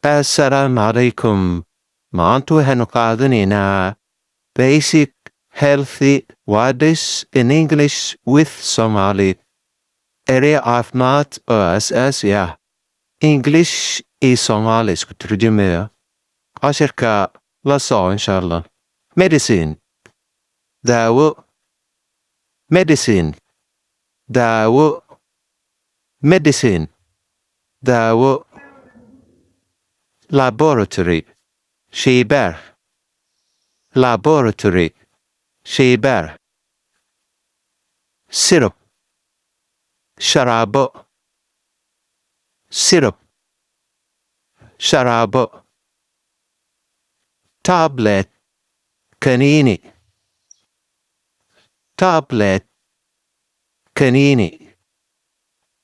Assalaamu calaykum. Maanta waxaynu qaadanaynaa Basic Healthy Words in English with Somali. Erey caafimaad oo aasaasi ah. English iyo Soomaali isku turjumaya. Cashirka la soco insha Allah. Medicine. Daawo. Medicine. Daawo. Medicine. Daawo. Laboratory. Shaybaar. Laboratory. Shaybaar. Syrup. Sharaabo. Syrup. Sharaabo. Tablet. Kaniini. Tablet. Kaniini.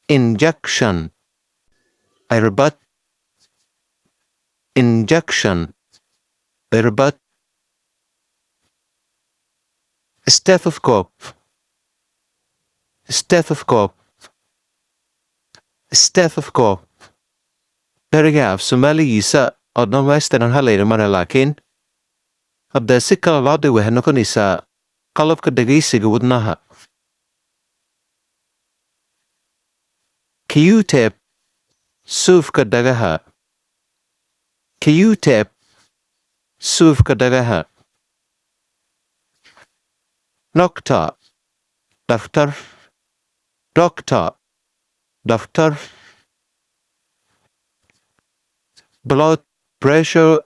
Injection. Irbad. Injection. Irbad. Stethoscope. Stethoscope. Stethoscope. Ereyga af Soomaaligiisa oo dhammaystiran halayna mara, laakiin haddee si kale loo dhigo waxay noqonaysaa qalabka dhegaysiga wadnaha. Q-tip. Suufka dhagaha. Q-tip. Suufka dhagaha. Doctor. Dhakhtar. Doctor. Dhakhtar. Blood pressure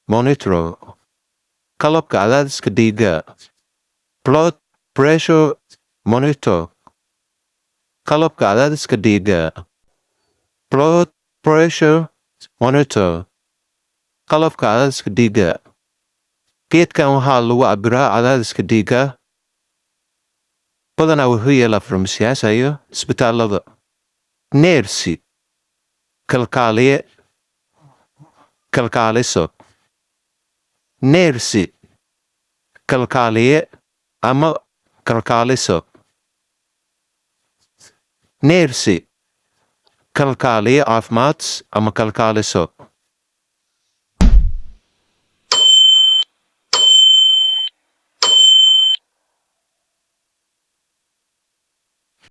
monitor. Qalabka cadaadiska dhiigga. Blood pressure monitor. Qalabka cadaadiska dhiigga. Blood pressure monitor. Qalabka cadaadiska dhiigga. Geedkan waxaa lagu cabiraa cadaadiska dhiigga. Badanaa wuxuu yeelaa farmasiyaasha iyo isbitaalada. Nurse. Kalkaaliye. Kalkaaliso. Nurse. Kalkaaliye ama kalkaaliso. Nurse. Kalkaaliye caafimaad ama kalkaaliso.